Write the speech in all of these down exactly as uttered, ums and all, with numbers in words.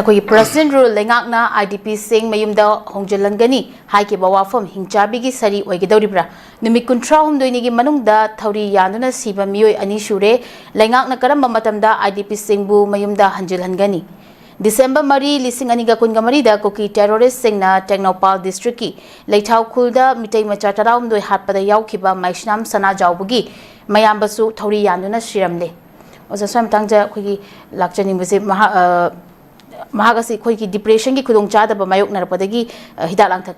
ꯑꯩꯈꯣꯏꯒꯤ President Rule ꯂꯩꯉꯥꯛꯅ IDPꯁꯤꯡ ꯃꯌꯨꯝꯗ ꯍꯣꯡꯖꯤꯜꯍꯟꯒꯅꯤ ꯍꯥꯏꯈꯤꯕ ꯋꯥꯐꯝ ꯍꯤꯡꯆꯥꯕꯤꯒꯤ ꯁꯥꯔꯤ ꯑꯣꯏꯒꯗꯧꯔꯤꯕ꯭ꯔꯥ? ꯅꯨꯃꯤꯠ ꯀꯨꯟꯊ꯭ꯔꯥꯍꯨꯝꯗꯣꯏꯅꯤꯒꯤ ꯃꯅꯨꯡꯗ ꯊꯧꯔꯤ ꯌꯥꯟꯗꯨꯅ ꯁꯤꯕ ꯃꯤꯑꯣꯏ ꯑꯅꯤ ꯁꯨꯔꯦ꯫ ꯂꯩꯉꯥꯛꯅ ꯀꯔꯝꯕ ꯃꯇꯝꯗ IDPꯁꯤꯡꯕꯨ ꯃꯌꯨꯝꯗ ꯍꯟꯖꯤꯜꯍꯟꯒꯅꯤ? ꯗꯤꯁꯦꯝꯕꯔ ꯃꯔꯤ, ꯂꯤꯁꯤꯡ ꯑꯅꯤꯒ ꯀꯨꯟꯒ ꯃꯔꯤꯗ ꯀꯨꯀꯤ terroristꯁꯤꯡꯅ ꯇꯦꯡꯅꯧꯄꯥꯜ districtꯀꯤ ꯂꯩꯊꯥꯎ ꯈꯨꯜꯗ ꯃꯤꯇꯩ ꯃꯆꯥ ꯇꯔꯥꯍꯨꯝꯗꯣꯏ ꯍꯥꯠꯄꯗ ꯌꯥꯎꯈꯤꯕ ꯃꯩꯁꯅꯥꯝ ꯁꯅꯥꯖꯥꯎꯕꯒꯤ ꯃꯌꯥꯝꯕꯁꯨ ꯊꯧꯔꯤ ꯌꯥꯟꯗꯨꯅ ꯁꯤꯔꯝꯂꯦ꯫ ꯑꯣꯖꯥ, ꯁ꯭ꯋꯥꯏ ꯃꯇꯥꯡꯗ ꯑꯩꯈꯣꯏꯒꯤ ꯂꯥꯛꯆꯅꯤꯡꯕꯁꯦ, ꯃꯍꯥꯛ, ꯑ, ꯃꯍꯥꯛ ꯑꯁꯤ ꯑꯩꯈꯣꯏꯒꯤ depressionꯒꯤ ꯈꯨꯗꯣꯡꯆꯥꯗꯕ ꯃꯥꯌꯣꯛꯅꯔꯛꯄꯗꯒꯤ, ꯑ, ꯍꯤꯗꯥꯛ ꯂꯥꯡꯊꯛ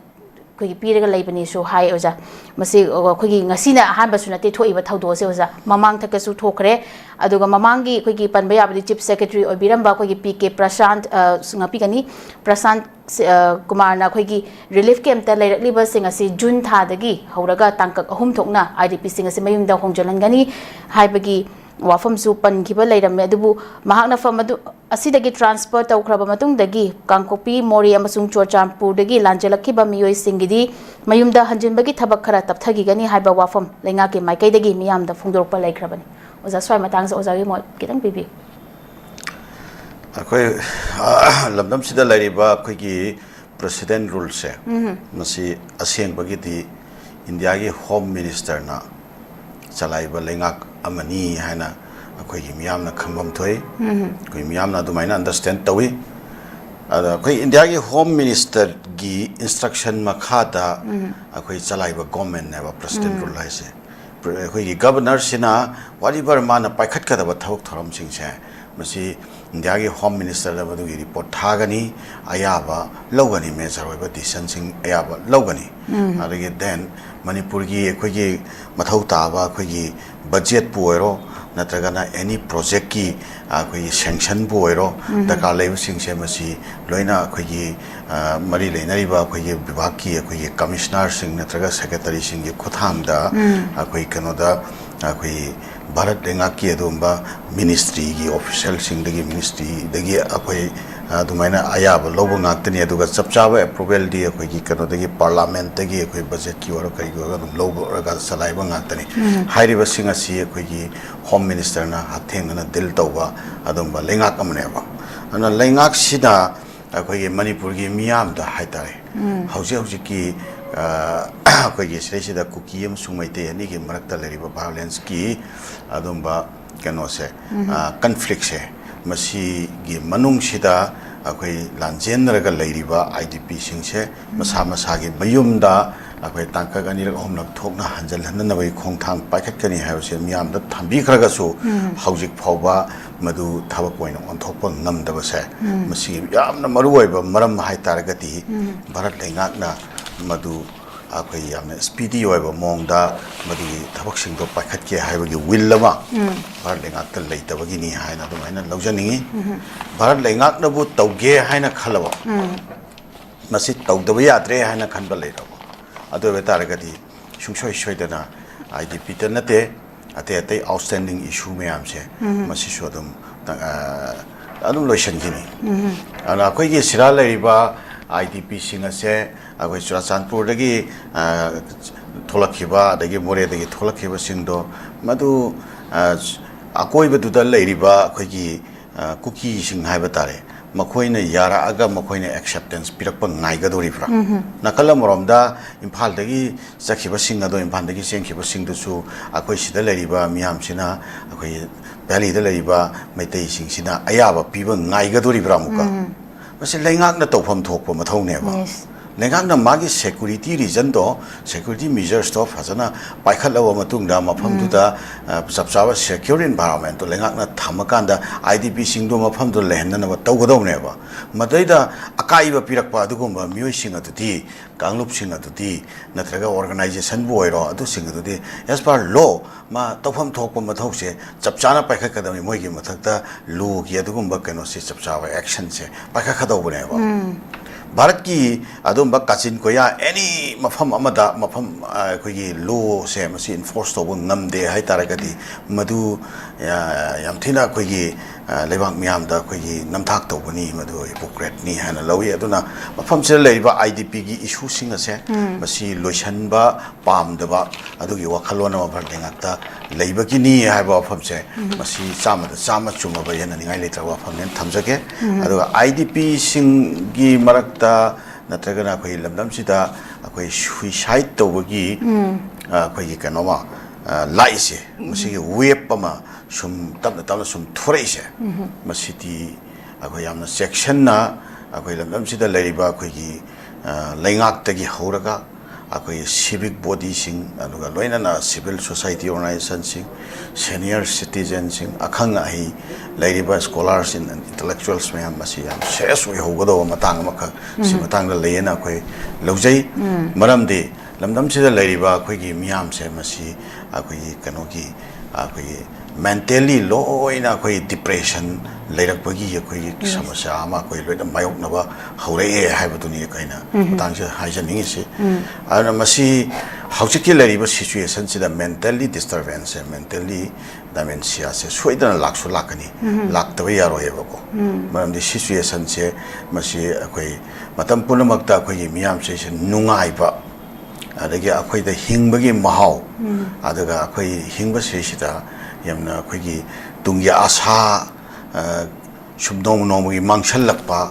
ꯑꯩꯈꯣꯏꯒꯤ ꯄꯤꯔꯒ ꯂꯩꯕꯅꯦꯁꯨ ꯍꯥꯏ, ꯑꯣꯖꯥ꯫ ꯃꯁꯤ, ꯑ, ꯑꯩꯈꯣꯏꯒꯤ ꯉꯁꯤꯅ ꯑꯍꯥꯟꯕꯁꯨ ꯅꯠꯇꯦ ꯊꯣꯛꯏꯕ ꯊꯧꯗꯣꯛ ꯑꯁꯦ, ꯑꯣꯖꯥ꯫ ꯃꯃꯥꯡ ꯊꯛꯇꯁꯨ ꯊꯣꯛꯈ꯭ꯔꯦ꯫ ꯑꯗꯨꯒ ꯃꯃꯥꯡꯒꯤ ꯑꯩꯈꯣꯏꯒꯤ ꯄꯟꯕ ꯌꯥꯕꯗꯤ Chief Secretary ꯑꯣꯏꯕꯤꯔꯝꯕ ꯑꯩꯈꯣꯏꯒꯤ ꯄꯤ ꯀꯦ ꯄ꯭ꯔꯁꯥꯟꯠ, ꯑ, ꯉꯥꯛꯄꯤꯒꯅꯤ, ꯄ꯭ꯔꯁꯥꯟꯠ, ꯑ, ꯀꯨꯃꯥꯔꯅ ꯑꯩꯈꯣꯏꯒꯤ relief campꯇ ꯂꯩꯔꯛꯂꯤꯕꯁꯤꯡ ꯑꯁꯤ ꯖꯨꯟ ꯊꯥꯗꯒꯤ ꯍꯧꯔꯒ ꯇꯥꯡꯀꯛ ꯑꯍꯨꯝ ꯊꯣꯛꯅ IDPꯁꯤꯡ ꯑꯁꯤ ꯃꯌꯨꯝꯗ ꯍꯣꯡꯖꯤꯜꯍꯟꯒꯅꯤ ꯍꯥꯏꯕꯒꯤ ꯋꯥꯐꯝꯁꯨ ꯄꯟꯈꯤꯕ ꯂꯩꯔꯝꯃꯦ꯫ ꯑꯗꯨꯕꯨ ꯃꯍꯥꯛꯅ ꯐꯝ ꯑꯗꯨ ꯑꯁꯤꯗꯒꯤ transfer ꯇꯧꯈ꯭ꯔꯕ ꯃꯇꯨꯡꯗꯒꯤ ꯀꯥꯡꯄꯣꯛꯄꯤ, ꯃꯣꯔꯦ ꯑꯃꯁꯨꯡ ꯆꯨꯔꯆꯥꯟꯄꯨꯔꯗꯒꯤ ꯂꯥꯟꯖꯦꯜꯂꯛꯈꯤꯕ ꯃꯤꯑꯣꯏꯁꯤꯡꯒꯤꯗꯤ ꯃꯌꯨꯝꯗ ꯍꯟꯖꯤꯟꯕꯒꯤ ꯊꯕꯛ ꯈꯔ ꯇꯞꯊꯈꯤꯒꯅꯤ ꯍꯥꯏꯕ ꯋꯥꯐꯝ ꯂꯩꯉꯥꯛꯀꯤ ꯃꯥꯏꯀꯩꯗꯒꯤ ꯃꯤꯌꯥꯝꯗ ꯐꯣꯡꯗꯣꯔꯛꯄ ꯂꯩꯈ꯭ꯔꯕꯅꯤ꯫ ꯑꯣꯖꯥ, ꯁ꯭ꯋꯥꯏ ꯃꯇꯥꯡꯁꯦ ꯑꯣꯖꯥꯒꯤ ꯃꯣꯠ ꯈꯤꯇꯪ ꯄꯤꯕꯤꯌꯨ꯫ ꯑꯩꯈꯣꯏ, ꯑ, ꯂꯝꯗꯝꯁꯤꯗ ꯂꯩꯔꯤꯕ ꯑꯩꯈꯣꯏꯒꯤ President Ruleꯁꯦ, ꯎꯝ꯫ ꯃꯁꯤ ꯑꯁꯦꯡꯕꯒꯤꯗꯤ ꯏꯟꯗꯤꯌꯥꯒꯤ Home Ministerꯅ ꯆꯂꯥꯏꯕ ꯂꯩꯉꯥꯛ ꯑꯃꯅꯤ ꯍꯥꯏꯅ ꯑꯩꯈꯣꯏꯒꯤ ꯃꯤꯌꯥꯝꯅ ꯈꯪꯐꯝ ꯊꯣꯛꯏ꯫ ꯎꯝ꯫ ꯑꯩꯈꯣꯏ ꯃꯤꯌꯥꯝꯅ ꯑꯗꯨꯃꯥꯏꯅ understand ꯇꯧꯏ꯫ ꯑꯗ ꯑꯩꯈꯣꯏ ꯏꯟꯗꯤꯌꯥꯒꯤ Home Ministerꯒꯤ instruction ꯃꯈꯥꯗ ꯎꯝ꯫ ꯑꯩꯈꯣꯏ ꯆꯂꯥꯏꯕ governmentꯅꯦꯕ President ꯎꯝ꯫ Rule ꯍꯥꯏꯁꯦ꯫ ꯄ꯭ꯔ-, ꯑꯩꯈꯣꯏꯒꯤ Governorꯁꯤꯅ whatever ꯃꯥꯅ ꯄꯥꯏꯈꯠꯀꯗꯕ ꯊꯕꯛ ꯊꯧꯔꯝꯁꯤꯡꯁꯦ, ꯃꯁꯤ ꯏꯟꯗꯤꯌꯥꯒꯤ Home Ministerꯗ ꯃꯗꯨꯒꯤ report ꯊꯥꯒꯅꯤ, ꯑꯌꯥꯕ ꯂꯧꯒꯅꯤ, major ꯑꯣꯏꯕ decisionꯁꯤꯡ ꯑꯌꯥꯕ ꯂꯧꯒꯅꯤ꯫ ꯎꯝ꯫ ꯑꯗꯒꯤ then ꯃꯅꯤꯄꯨꯔꯒꯤ ꯑꯩꯈꯣꯏꯒꯤ ꯃꯊꯧ ꯇꯥꯕ ꯑꯩꯈꯣꯏꯒꯤ budgetꯄꯨ ꯑꯣꯏꯔꯣ, ꯅꯠꯇ꯭ꯔꯒꯅ any projectꯀꯤ, ꯑ, ꯑꯩꯈꯣꯏꯒꯤ sanctionꯕꯨ ꯑꯣꯏꯔꯣ, ꯎꯝ꯫ ꯗꯔꯀꯥꯔ ꯂꯩꯕꯁꯤꯡꯁꯦ ꯃꯁꯤ ꯂꯣꯏꯅ ꯑꯩꯈꯣꯏꯒꯤ, ꯑ, ꯃꯔꯤ ꯂꯩꯅꯔꯤꯕ ꯑꯩꯈꯣꯏꯒꯤ ꯕꯤꯚꯥꯒꯀꯤ ꯑꯩꯈꯣꯏꯒꯤ Commissionerꯁꯤꯡ ꯅꯠꯇ꯭ꯔꯒ Secretaryꯁꯤꯡꯒꯤ ꯈꯨꯠꯊꯥꯡꯗ ꯎꯝ꯫ ꯑꯩꯈꯣꯏ ꯀꯩꯅꯣꯗ ꯑꯩꯈꯣꯏ ꯚꯥꯔꯠ ꯂꯩꯉꯥꯛꯀꯤ ꯑꯗꯨꯒꯨꯝꯕ ministryꯒꯤ officialꯁꯤꯡꯗꯒꯤ, ministryꯗꯒꯤ ꯑꯩꯈꯣꯏ ꯑꯗꯨꯃꯥꯏꯅ ꯑꯌꯥꯕ ꯂꯧꯕ ꯉꯥꯛꯇꯅꯤ꯫ ꯑꯗꯨꯒ ꯆꯞ ꯆꯥꯕ approvalꯗꯤ ꯑꯩꯈꯣꯏꯒꯤ ꯀꯩꯅꯣꯗꯒꯤ, parliamentꯇꯒꯤ ꯑꯩꯈꯣꯏ budgetꯀꯤ ꯑꯣꯏꯔꯣ ꯀꯔꯤꯒꯤ ꯑꯣꯏꯔꯣ ꯑꯗꯨꯝ ꯂꯧꯔꯒ ꯆꯂꯥꯏꯕ ꯉꯥꯛꯇꯅꯤ꯫ ꯎꯝ꯫ ꯍꯥꯏꯔꯤꯕꯁꯤꯡ ꯑꯁꯤ ꯑꯩꯈꯣꯏꯒꯤ Home Ministerꯅ ꯍꯛꯊꯦꯡꯅꯅ deal ꯇꯧꯕ ꯑꯗꯨꯝꯕ ꯂꯩꯉꯥꯛ ꯑꯃꯅꯦꯕ꯫ ꯑꯗꯨꯅ ꯂꯩꯉꯥꯛꯁꯤꯅ ꯑꯩꯈꯣꯏꯒꯤ ꯃꯅꯤꯄꯨꯔꯒꯤ ꯃꯤꯌꯥꯝꯗ ꯍꯥꯏꯇꯥꯔꯦ, ꯍꯧꯖꯤꯛ ꯍꯧꯖꯤꯛꯀꯤ, ꯑ, ꯑꯩꯈꯣꯏꯒꯤ ꯁꯤꯗꯩꯁꯤꯗ ꯀꯨꯀꯤ ꯑꯃꯁꯨꯡ ꯃꯩꯇꯩ ꯑꯅꯤꯒꯤ ꯃꯔꯛꯇ ꯂꯩꯔꯤꯕ violence ꯀꯤ ꯑꯗꯨꯝꯕ ꯀꯩꯅꯣꯁꯦ, conflict ꯁꯦ, ꯃꯁꯤꯒꯤ ꯃꯅꯨꯡꯁꯤꯗ ꯑꯩꯈꯣꯏ ꯂꯥꯟꯖꯦꯟꯅꯔꯒ ꯂꯩꯔꯤꯕ I D P ꯁꯤꯡꯁꯦ ꯃꯁꯥ ꯃꯁꯥꯒꯤ ꯃꯌꯨꯝꯗ ꯑꯩꯈꯣꯏ ꯇꯥꯡꯀꯛ ꯑꯅꯤꯔꯛ ꯑꯍꯨꯝꯂꯛ ꯊꯣꯛꯅ ꯍꯟꯖꯤꯜꯍꯟꯅꯅꯕꯒꯤ ꯈꯣꯡꯊꯥꯡ ꯄꯥꯏꯈꯠꯀꯅꯤ ꯍꯥꯏꯕꯁꯦ ꯃꯤꯌꯥꯝꯗ ꯊꯝꯕꯤꯈ꯭ꯔꯒꯁꯨ, ꯍꯧꯖꯤꯛ ꯐꯥꯎꯕ ꯃꯗꯨ ꯊꯕꯛ ꯑꯣꯏꯅ ꯑꯣꯟꯊꯣꯛꯄ ꯉꯝꯗꯕꯁꯦ, ꯃꯁꯤꯒꯤ ꯌꯥꯝꯅ ꯃꯔꯨꯑꯣꯏꯕ ꯃꯔꯝ ꯍꯥꯏꯇꯥꯔꯒꯗꯤ, ꯚꯥꯔꯠ ꯂꯩꯉꯥꯛꯅ ꯃꯗꯨ ꯑꯩꯈꯣꯏ ꯌꯥꯝꯅ speedy ꯑꯣꯏꯕ ꯃꯑꯣꯡꯗ ꯃꯗꯨꯒꯤ ꯊꯕꯛꯁꯤꯡꯗꯣ ꯄꯥꯏꯈꯠꯀꯦ ꯍꯥꯏꯕꯒꯤ will ꯑꯃ ꯚꯥꯔꯠ ꯂꯩꯉꯥꯛꯇ ꯂꯩꯇꯕꯒꯤꯅꯤ ꯍꯥꯏꯅ ꯑꯗꯨꯃꯥꯏꯅ ꯂꯧꯖꯅꯤꯡꯉꯤ꯫ ꯚꯥꯔꯠ ꯂꯩꯉꯥꯛꯅꯕꯨ ꯇꯧꯒꯦ ꯍꯥꯏꯅ ꯈꯜꯂꯕ, ꯃꯁꯤ ꯇꯧꯗꯕ ꯌꯥꯗ꯭ꯔꯦ ꯍꯥꯏꯅ ꯈꯟꯕ ꯂꯩꯔꯕ, ꯑꯗꯨ ꯑꯣꯏꯕ ꯇꯥꯔꯒꯗꯤ ꯁꯨꯡꯁꯣꯏ ꯁꯣꯏꯗꯅ I D P ꯇ ꯅꯠꯇꯦ, ꯑꯇꯩ ꯑꯇꯩ outstanding issue ꯃꯌꯥꯝꯁꯦ, ꯃꯁꯤꯁꯨ ꯑꯗꯨꯝ, ꯑ, ꯑꯗꯨꯝ ꯂꯣꯏꯁꯤꯟꯈꯤꯅꯤ꯫ ꯑꯗꯨꯅ ꯑꯩꯈꯣꯏꯒꯤ ꯁꯤꯗ ꯂꯩꯔꯤꯕ I D P ꯁꯤꯡ ꯑꯁꯦ ꯑꯩꯈꯣꯏ ꯆꯨꯔꯥꯆꯥꯟꯄꯨꯔꯗꯒꯤ, ꯑ, ꯊꯣꯛꯂꯛꯈꯤꯕ, ꯑꯗꯒꯤ ꯃꯣꯔꯦꯗꯒꯤ ꯊꯣꯛꯂꯛꯈꯤꯕꯁꯤꯡꯗꯣ, ꯃꯗꯨ, ꯑ, ꯑꯀꯣꯏꯕꯗꯨꯗ ꯂꯩꯔꯤꯕ ꯑꯩꯈꯣꯏꯒꯤ, ꯑ, ꯀꯨꯀꯤꯁꯤꯡ ꯍꯥꯏꯕ ꯇꯥꯔꯦ, ꯃꯈꯣꯏꯅ ꯌꯥꯔꯛꯑꯒ ꯃꯈꯣꯏꯅ acceptance ꯄꯤꯔꯛꯄ ꯉꯥꯏꯒꯗꯧꯔꯤꯕ꯭ꯔꯥ? ꯅꯥꯀꯜ ꯑꯃꯔꯣꯝꯗ ꯏꯝꯐꯥꯜꯗꯒꯤ ꯆꯠꯈꯤꯕꯁꯤꯡ ꯑꯗꯣ, ꯏꯝꯐꯥꯜꯗꯒꯤ ꯆꯦꯟꯈꯤꯕꯁꯤꯡꯗꯨꯁꯨ ꯑꯩꯈꯣꯏ ꯁꯤꯗ ꯂꯩꯔꯤꯕ ꯃꯤꯌꯥꯝꯁꯤꯅ, ꯑꯩꯈꯣꯏ valley ꯗ ꯂꯩꯔꯤꯕ ꯃꯩꯇꯩꯁꯤꯡꯁꯤꯅ ꯑꯌꯥꯕ ꯄꯤꯕ ꯉꯥꯏꯒꯗꯧꯔꯤꯕ꯭ꯔꯥ ꯑꯃꯨꯛꯀ? ꯃꯁꯤ ꯂꯩꯉꯥꯛꯅ ꯇꯧꯐꯝ ꯊꯣꯛꯄ ꯃꯊꯧꯅꯦꯕ꯫ Yes. ꯂꯩꯉꯥꯛꯅ ꯃꯥꯒꯤ security reason ꯗꯣ, security measures ꯇꯣ ꯐꯖꯅ ꯄꯥꯏꯈꯠꯂꯕ ꯃꯇꯨꯡꯗ, ꯃꯐꯝꯗꯨꯗ, ꯑ, ꯆꯞ ꯆꯥꯕ secure environment ꯇꯣ ꯂꯩꯉꯥꯛꯅ ꯊꯝꯃꯀꯥꯟꯗ, I D P ꯁꯤꯡꯗꯣ ꯃꯐꯝꯗꯨꯗ ꯂꯩꯍꯟꯅꯅꯕ ꯇꯧꯒꯗꯧꯅꯦꯕ꯫ ꯃꯗꯩꯗ ꯑꯀꯥꯏꯕ ꯄꯤꯔꯛꯄ ꯑꯗꯨꯒꯨꯝꯕ ꯃꯤꯑꯣꯏꯁꯤꯡ ꯑꯗꯨꯗꯤ, ꯀꯥꯡꯂꯨꯞꯁꯤꯡ ꯑꯗꯨꯗꯤ, ꯅꯠꯇ꯭ꯔꯒ organization ꯕꯨ ꯑꯣꯏꯔꯣ, ꯑꯗꯨꯁꯤꯡ ꯑꯗꯨꯗꯤ as per law ꯃꯥ ꯇꯧꯐꯝ ꯊꯣꯛꯄ ꯃꯊꯧꯁꯦ ꯆꯞ ꯆꯥꯅ ꯄꯥꯏꯈꯠꯀꯗꯕꯅꯤ꯫ ꯃꯣꯏꯒꯤ ꯃꯊꯛꯇ law ꯒꯤ ꯑꯗꯨꯒꯨꯝꯕ ꯀꯩꯅꯣꯁꯤ ꯆꯞ ꯆꯥꯕ action ꯁꯦ ꯄꯥꯏꯈꯠꯀꯗꯧꯕꯅꯦꯕ꯫ ꯚꯥꯔꯠꯀꯤ ꯑꯗꯨꯝꯕ ꯀꯥꯆꯤꯟ ꯀꯣꯌꯥ any ꯃꯐꯝ ꯑꯃꯗ ꯃꯐꯝ, ꯑ, ꯑꯩꯈꯣꯏꯒꯤ law ꯁꯦ ꯃꯁꯤ enforce ꯇꯧꯕ ꯉꯝꯗꯦ ꯍꯥꯏꯇꯥꯔꯒꯗꯤ, ꯃꯗꯨ, ꯑ, ꯌꯥꯝ ꯊꯤꯅ ꯑꯩꯈꯣꯏꯒꯤ, ꯑ, ꯂꯩꯕꯥꯛ ꯃꯤꯌꯥꯝꯗ ꯑꯩꯈꯣꯏꯒꯤ ꯅꯝꯊꯥꯛ ꯇꯧꯕꯅꯤ, ꯃꯗꯨ ꯍꯤꯄꯣꯀ꯭ꯔꯦꯠꯅꯤ ꯍꯥꯏꯅ ꯂꯧꯏ꯫ ꯑꯗꯨꯅ ꯃꯐꯝꯁꯤꯗ ꯂꯩꯔꯤꯕ ꯑꯥꯏ ꯗꯤ ꯄꯤꯒꯤ ꯏꯁꯨꯁꯤꯡ ꯑꯁꯦ ꯃꯁꯤ ꯂꯣꯏꯁꯤꯟꯕ ꯄꯥꯝꯗꯕ, ꯑꯗꯨꯒꯤ ꯋꯥꯈꯜꯂꯣꯟ ꯑꯃ ꯚꯥꯔꯠ ꯂꯩꯉꯥꯛꯇ ꯂꯩꯕꯒꯤꯅꯤ ꯍꯥꯏꯕ ꯋꯥꯐꯝꯁꯦ, ꯃꯁꯤ ꯆꯥꯝꯃꯗ ꯆꯥꯝꯃ ꯆꯨꯝꯃꯕ ꯌꯦꯠꯅꯅꯤꯡꯉꯥꯏ ꯂꯩꯇ꯭ꯔꯕ ꯋꯥꯐꯝꯅꯦꯅ ꯊꯝꯖꯒꯦ꯫ ꯑꯗꯨꯒ ꯑꯥꯏ ꯗꯤ ꯄꯤꯁꯤꯡꯒꯤ ꯃꯔꯛꯇ ꯅꯠꯇ꯭ꯔꯒꯅ ꯑꯩꯈꯣꯏ ꯂꯝꯗꯝꯁꯤꯗ ꯑꯩꯈꯣꯏ ꯁꯨꯏꯁꯥꯏꯠ ꯇꯧꯕꯒꯤ, ꯑ, ꯑꯩꯈꯣꯏꯒꯤ ꯀꯩꯅꯣꯃ, ꯑ, ꯂꯥꯛꯏꯁꯦ, ꯃꯁꯤꯒꯤ ꯋꯦꯞ ꯑꯃ ꯁꯨꯝ ꯇꯞꯅ ꯇꯞꯅ ꯁꯨꯝ ꯊꯣꯔꯛꯏꯁꯦ, ꯃꯁꯤꯗꯤ ꯑꯩꯈꯣꯏ ꯌꯥꯝꯅ ꯆꯦꯛꯁꯤꯟꯅ ꯑꯩꯈꯣꯏ ꯂꯝꯗꯝꯁꯤꯗ ꯂꯩꯔꯤꯕ ꯑꯩꯈꯣꯏꯒꯤ, ꯑ, ꯂꯩꯉꯥꯛꯇꯒꯤ ꯍꯧꯔꯒ ꯑꯩꯈꯣꯏꯒꯤ ꯁꯤꯚꯤꯛ ꯕꯣꯗꯤꯁꯤꯡ, ꯑꯗꯨꯒ ꯂꯣꯏꯅꯅ ꯁꯤꯚꯤꯜ ꯁꯣꯁꯥꯏꯇꯤ ꯑꯣꯔꯒꯅꯥꯏꯖꯦꯁꯟꯁꯤꯡ, ꯁꯦꯅꯤꯌꯔ ꯁꯤꯇꯤꯖꯦꯟꯁꯤꯡ, ꯑꯈꯪ ꯑꯍꯩ ꯂꯩꯔꯤꯕ ꯁ꯭ꯀꯣꯂꯥꯔꯁ ꯏꯟꯇꯂꯦꯛꯆꯨꯋꯦꯜꯁ ꯃꯌꯥꯝ, ꯃꯁꯤ ꯌꯥꯝ ꯁꯦꯔꯤꯌꯁ ꯑꯣꯏꯍꯧꯒꯗꯧꯕ ꯃꯇꯥꯡ ꯑꯃꯈꯛ ꯁꯤ ꯃꯇꯥꯡꯗ ꯂꯩꯌꯦꯅ ꯑꯩꯈꯣꯏ ꯂꯧꯖꯩ꯫ ꯃꯔꯝꯗꯤ ꯂꯝꯗꯝꯁꯤꯗ ꯂꯩꯔꯤꯕ ꯑꯩꯈꯣꯏꯒꯤ ꯃꯤꯌꯥꯝꯁꯦ, ꯃꯁꯤ ꯑꯩꯈꯣꯏꯒꯤ ꯀꯩꯅꯣꯒꯤ, ꯑꯩꯈꯣꯏꯒꯤ ꯃꯦꯟꯇꯦꯜꯂꯤ ꯂꯣꯏꯅ ꯑꯩꯈꯣꯏ ꯗꯤꯄ꯭ꯔꯦꯁꯟ ꯂꯩꯔꯛꯄꯒꯤ ꯑꯩꯈꯣꯏꯒꯤ ꯁꯃꯁ꯭ꯌꯥ ꯑꯃ ꯑꯩꯈꯣꯏ ꯂꯣꯏꯅ ꯃꯥꯌꯣꯛꯅꯕ ꯍꯧꯔꯛꯑꯦ ꯍꯥꯏꯕꯗꯨꯅꯤ ꯑꯩꯈꯣꯏꯅ ꯃꯇꯥꯡꯁꯤꯗ ꯍꯥꯏꯖꯅꯤꯡꯉꯤꯁꯤ꯫ ꯑꯗꯨꯅ ꯃꯁꯤ ꯍꯧꯖꯤꯛꯀꯤ ꯂꯩꯔꯤꯕ ꯁꯤꯆꯨꯋꯦꯁꯟꯁꯤꯗ ꯃꯦꯟꯇꯦꯜꯂꯤ ꯗꯤꯁꯇꯔꯕꯦꯟꯁꯁꯦ, ꯃꯦꯟꯇꯦꯜꯂꯤ ꯗꯥꯏꯃꯦꯟꯁꯤꯌꯥꯁꯦ ꯁꯣꯏꯗꯅ ꯂꯥꯛꯁꯨ ꯂꯥꯛꯀꯅꯤ, ꯂꯥꯛꯇꯕ ꯌꯥꯔꯣꯏꯑꯕꯀꯣ꯫ ꯃꯔꯝꯗꯤ ꯁꯤꯆꯨꯋꯦꯁꯟꯁꯦ ꯃꯁꯤ ꯑꯩꯈꯣꯏ ꯃꯇꯝ ꯄꯨꯝꯅꯃꯛꯇ ꯑꯩꯈꯣꯏꯒꯤ ꯃꯤꯌꯥꯝꯁꯤꯁꯦ ꯅꯨꯡꯉꯥꯏꯕ, ꯑꯗꯒꯤ ꯑꯩꯈꯣꯏꯗ ꯍꯤꯡꯕꯒꯤ ꯃꯍꯥꯎ, ꯑꯗꯨꯒ ꯑꯩꯈꯣꯏ ꯍꯤꯡꯕꯁꯤꯁꯤꯗ ꯌꯥꯝꯅ ꯑꯩꯈꯣꯏꯒꯤ ꯇꯨꯡꯒꯤ ꯑꯁꯥ, ꯑ, ꯁꯨꯝ ꯅꯣꯡꯃ ꯅꯣꯡꯃꯒꯤ ꯃꯥꯡꯁꯜꯂꯛꯄ,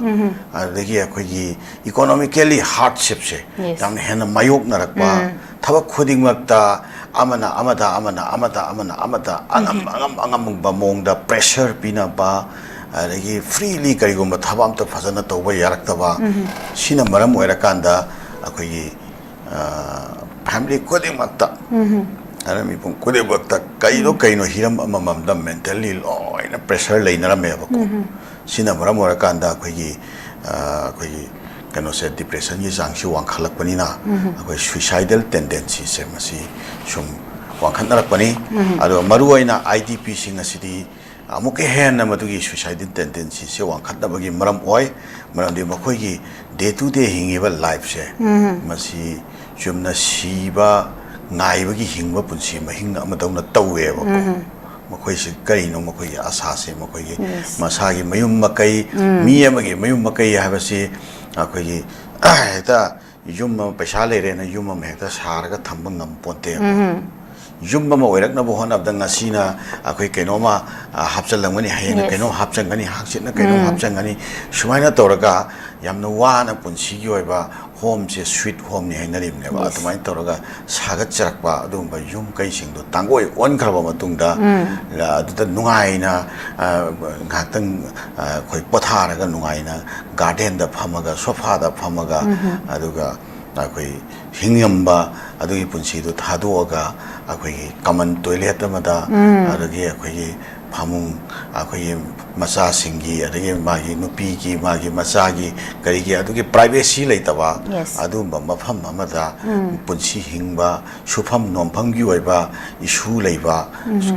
ꯑꯗꯨꯗꯒꯤ ꯑꯩꯈꯣꯏꯒꯤ ꯏꯀꯣꯅꯣꯃꯤꯀꯦꯜꯂꯤ ꯍꯥꯔꯗꯁꯤꯞꯁꯦ ꯌꯥꯝꯅ ꯍꯦꯟꯅ ꯃꯥꯌꯣꯛꯅꯔꯛꯄ, ꯊꯕꯛ ꯈꯨꯗꯤꯡꯃꯛꯇ ꯑꯃꯅ ꯑꯃꯗ, ꯑꯃꯅ ꯑꯃꯗ, ꯑꯃꯅ ꯑꯃꯗ, ꯑꯉꯝ ꯑꯉꯝ ꯑꯉꯝꯕ ꯃꯑꯣꯡꯗ ꯄ꯭ꯔꯦꯁꯔ ꯄꯤꯅꯕ, ꯑꯗꯒꯤ ꯐ꯭ꯔꯤꯂꯤ ꯀꯔꯤꯒꯨꯝꯕ ꯊꯕꯛ ꯑꯝꯇ ꯐꯖꯅ ꯇꯧꯕ ꯌꯥꯔꯛꯇꯕ, ꯁꯤꯅ ꯃꯔꯝ ꯑꯣꯏꯔꯀꯥꯟꯗ ꯑꯩꯈꯣꯏꯒꯤ, ꯑ, ꯐꯦꯃꯤꯂꯤ ꯈꯨꯗꯤꯡꯃꯛꯇ, ꯑꯗ ꯃꯤꯄꯨꯝ ꯈꯨꯗꯤꯡꯃꯛꯇ ꯀꯩꯅꯣ ꯀꯩꯅꯣ ꯍꯤꯔꯝ ꯑꯃꯃꯝꯗ ꯃꯦꯟꯇꯦꯜꯂꯤ ꯂꯣꯏꯅ ꯄ꯭ꯔꯦꯁꯔ ꯂꯩꯅꯔꯝꯃꯦꯕꯀꯣ꯫ ꯁꯤꯅ ꯃꯔꯝ ꯑꯣꯏꯔꯀꯥꯟꯗ ꯑꯩꯈꯣꯏꯒꯤ, ꯑ, ꯑꯩꯈꯣꯏꯒꯤ ꯀꯩꯅꯣꯁꯦ, ꯗꯤꯄ꯭ꯔꯦꯁꯟꯒꯤ ꯆꯥꯡꯁꯤ ꯋꯥꯡꯈꯠꯂꯛꯄꯅꯤꯅ ꯑꯩꯈꯣꯏ ꯁꯨꯏꯁꯥꯏꯗꯦꯜ ꯇꯦꯟꯗꯦꯟꯁꯤꯁꯦ ꯃꯁꯤ ꯁꯨꯝ ꯋꯥꯡꯈꯠꯅꯔꯛꯄꯅꯤ꯫ ꯑꯗꯨꯒ ꯃꯔꯨꯑꯣꯏꯅ ꯑꯥꯏ ꯗꯤ ꯄꯤꯁꯤꯡ ꯑꯁꯤꯗꯤ ꯑꯃꯨꯛꯀ ꯍꯦꯟꯅ ꯃꯗꯨꯒꯤ ꯁꯨꯏꯁꯥꯏꯗꯦꯜ ꯇꯦꯟꯗꯦꯟꯁꯤꯁꯦ ꯋꯥꯡꯈꯠꯅꯕꯒꯤ ꯃꯔꯝ ꯑꯣꯏ꯫ ꯃꯔꯝꯗꯤ ꯃꯈꯣꯏꯒꯤ ꯗꯦ ꯇꯨ ꯗꯦ ꯍꯤꯡꯉꯤꯕ ꯂꯥꯏꯐꯁꯦ, ꯃꯁꯤ ꯆꯨꯝꯅ ꯁꯤꯕ ꯉꯥꯏꯕꯒꯤ ꯍꯤꯡꯕ ꯄꯨꯟꯁꯤ ꯃꯍꯤꯡ ꯑꯃꯗꯧꯅ ꯇꯧꯋꯦꯕꯀꯣ꯫ ꯃꯈꯣꯏꯁꯤ ꯀꯔꯤꯅꯣ? ꯃꯈꯣꯏꯒꯤ ꯑꯁꯥꯁꯦ, ꯃꯈꯣꯏꯒꯤ ꯃꯁꯥꯒꯤ ꯃꯌꯨꯝ ꯃꯀꯩ, ꯃꯤ ꯑꯃꯒꯤ ꯃꯌꯨꯝ ꯃꯀꯩ ꯍꯥꯏꯕꯁꯤ ꯑꯩꯈꯣꯏꯒꯤ ꯍꯦꯛꯇ ꯌꯨꯝ ꯑꯃ, ꯄꯩꯁꯥ ꯂꯩꯔꯦꯅ ꯌꯨꯝ ꯑꯃ ꯍꯦꯛꯇ ꯁꯥꯔꯒ ꯊꯝꯕ ꯉꯝ ꯄꯣꯟꯇꯦ꯫ ꯌꯨꯝ ꯑꯃ ꯑꯣꯏꯔꯛꯅꯕ ꯍꯣꯠꯅꯕꯗ ꯉꯁꯤꯅ ꯑꯩꯈꯣꯏ ꯀꯩꯅꯣꯝꯃ, ꯑ, ꯍꯥꯞꯆꯤꯜꯂꯝꯒꯅꯤ, ꯍꯌꯦꯡꯅ ꯀꯩꯅꯣꯝ ꯍꯥꯞꯆꯤꯟꯒꯅꯤ, ꯍꯥꯡꯆꯤꯠꯅ ꯀꯩꯅꯣꯝ ꯍꯥꯞꯆꯤꯟꯒꯅꯤ, ꯁꯨꯃꯥꯏꯅ ꯇꯧꯔꯒ ꯌꯥꯝꯅ ꯋꯥꯅ ꯄꯨꯟꯁꯤꯒꯤ ꯑꯣꯏꯕ ꯍꯣꯝꯁꯦ ꯁ꯭ꯋꯤꯠ ꯍꯣꯝꯅꯤ ꯍꯥꯏꯅꯔꯤꯕꯅꯦꯕ꯫ ꯑꯗꯨꯃꯥꯏꯅ ꯇꯧꯔꯒ ꯁꯥꯒꯠꯆꯔꯛꯄ ꯑꯗꯨꯒꯨꯝꯕ ꯌꯨꯝ ꯀꯩꯁꯤꯡꯗꯣ ꯇꯥꯡꯒꯣꯏ ꯑꯣꯟꯈ꯭ꯔꯕ ꯃꯇꯨꯡꯗ, ꯑ, ꯑꯗꯨꯗ ꯅꯨꯡꯉꯥꯏꯅ, ꯑ, ꯉꯥꯏꯍꯥꯛꯇꯪ, ꯑ, ꯑꯩꯈꯣꯏ ꯄꯣꯊꯥꯔꯒ ꯅꯨꯡꯉꯥꯏꯅ ꯒꯥꯔꯗꯦꯟꯗ ꯐꯝꯃꯒ, ꯁꯣꯐꯥꯗ ꯐꯝꯃꯒ, ꯑꯗꯨꯒ ꯑꯩꯈꯣꯏ ꯍꯤꯡꯉꯝꯕ ꯑꯗꯨꯒꯤ ꯄꯨꯟꯁꯤꯗꯨ ꯊꯥꯗꯣꯛꯑꯒ, ꯑꯩꯈꯣꯏꯒꯤ ꯀꯃꯟ ꯇꯣꯏꯂꯦꯠ ꯑꯃꯗ, ꯑꯗꯒꯤ ꯑꯩꯈꯣꯏꯒꯤ ꯐꯃꯨꯡ, ꯑꯩꯈꯣꯏꯒꯤ ꯃꯆꯥꯁꯤꯡꯒꯤ, ꯑꯗꯒꯤ ꯃꯥꯒꯤ ꯅꯨꯄꯤꯒꯤ, ꯃꯥꯒꯤ ꯃꯆꯥꯒꯤ, ꯀꯔꯤꯒꯤ, ꯑꯗꯨꯒꯤ ꯄ꯭ꯔꯥꯏꯚꯦꯁꯤ ꯂꯩꯇꯕ, ꯑꯗꯨꯒꯨꯝꯕ ꯃꯐꯝ ꯑꯃꯗ ꯄꯨꯟꯁꯤ ꯍꯤꯡꯕ, ꯁꯨꯐꯝ ꯅꯣꯝꯐꯝꯒꯤ ꯑꯣꯏꯕ ꯏꯁꯨ ꯂꯩꯕ,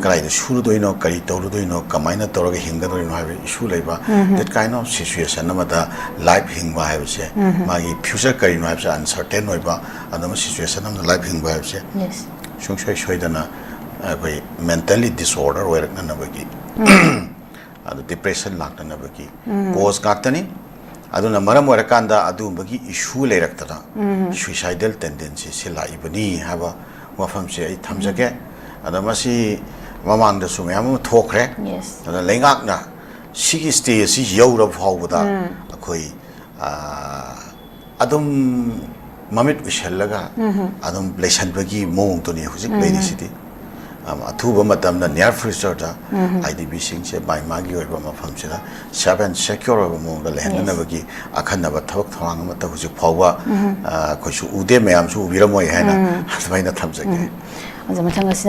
ꯀꯗꯥꯏꯗ ꯁꯨꯔꯨꯗꯣꯏꯅꯣ, ꯀꯔꯤ ꯇꯧꯔꯨꯗꯣꯏꯅꯣ, ꯀꯃꯥꯏꯅ ꯇꯧꯔꯒ ꯍꯤꯡꯒꯗꯣꯏꯅꯣ ꯍꯥꯏꯕ ꯏꯁꯨ ꯂꯩꯕ, that kind of situation ꯑꯃꯗ ꯂꯥꯏꯐ ꯍꯤꯡꯕ ꯍꯥꯏꯕꯁꯦ, ꯃꯥꯒꯤ ꯐ꯭ꯌꯨꯆꯔ ꯀꯔꯤꯅꯣ ꯍꯥꯏꯕꯁꯦ ꯑꯟꯁꯔꯇꯦꯟ ꯑꯣꯏꯕ, ꯑꯗꯨꯝꯕ ꯁꯤꯆꯨꯋꯦꯁꯟ ꯑꯃꯗ ꯂꯥꯏꯐ ꯍꯤꯡꯕ ꯍꯥꯏꯕꯁꯦ ꯁꯨꯡꯁꯣꯏ ꯁꯣꯏꯗꯅ ꯑꯩꯈꯣꯏ ꯃꯦꯟꯇꯦꯜꯂꯤ ꯗꯤꯁꯑꯣꯔꯗꯔ ꯑꯣꯏꯔꯛꯅꯅꯕꯒꯤ, ꯑꯗꯨ ꯗꯤꯄ꯭ꯔꯦꯁꯟ ꯂꯥꯛꯇꯅꯕꯒꯤ ꯀꯣꯁ ꯉꯥꯛꯇꯅꯤ꯫ ꯑꯗꯨꯅ ꯃꯔꯝ ꯑꯣꯏꯔꯀꯥꯟꯗ ꯑꯗꯨꯒꯨꯝꯕꯒꯤ ꯏꯁꯨ ꯂꯩꯔꯛꯇꯅ ꯁꯨꯏꯁꯥꯏꯗꯦꯜ ꯇꯦꯟꯗꯦꯟꯁꯤꯁꯦ ꯂꯥꯛꯏꯕꯅꯤ ꯍꯥꯏꯕ ꯋꯥꯐꯝꯁꯦ ꯑꯩ ꯊꯝꯖꯒꯦ꯫ ꯑꯗꯣ ꯃꯁꯤ ꯃꯃꯥꯡꯗꯁꯨ ꯃꯌꯥꯝ ꯑꯃ ꯊꯣꯛꯈ꯭ꯔꯦ꯫ ꯑꯗꯨꯅ ꯂꯩꯉꯥꯛꯅ ꯁꯤꯒꯤ ꯁ꯭ꯇꯦꯖ ꯑꯁꯤ ꯌꯧꯔꯕ ꯐꯥꯎꯕꯗ ꯑꯩꯈꯣꯏ, ꯑ, ꯑꯗꯨꯝ ꯃꯃꯤꯠ ꯎꯏꯁꯜꯂꯒ ꯑꯗꯨꯝ ꯂꯩꯁꯟꯕꯒꯤ ꯃꯑꯣꯡꯗꯨꯅꯤ ꯍꯧꯖꯤꯛ ꯂꯩꯔꯤꯁꯤꯗꯤ꯫ ꯑ, ꯑꯊꯨꯕ ꯃꯇꯝꯗ ꯅꯤꯌꯔ ꯐ꯭ꯌꯨꯆꯔꯗ ꯑꯥꯏ ꯗꯤ ꯕꯤꯁꯤꯡꯁꯦ ꯃꯥꯒꯤ ꯃꯥꯒꯤ ꯑꯣꯏꯕ ꯃꯐꯝꯁꯤꯗ ꯁꯦꯐ ꯑꯦꯟ ꯁꯦꯀ꯭ꯌꯣꯔ ꯑꯣꯏꯕ ꯃꯑꯣꯡꯗ ꯂꯩꯍꯟꯅꯅꯕꯒꯤ ꯑꯈꯟꯅꯕ ꯊꯕꯛ ꯊꯧꯔꯥꯡ ꯑꯃꯠꯇ ꯍꯧꯖꯤꯛ ꯐꯥꯎꯕ, ꯑ, ꯑꯩꯈꯣꯏꯁꯨ ꯎꯗꯦ, ꯃꯌꯥꯝꯁꯨ ꯎꯕꯤꯔꯝꯃꯣꯏ ꯍꯥꯏꯅ ꯑꯗꯨꯃꯥꯏꯅ ꯊꯝꯖꯒꯦ꯫ ꯑꯗꯣ ꯃꯊꯪ ꯑꯁꯤꯅ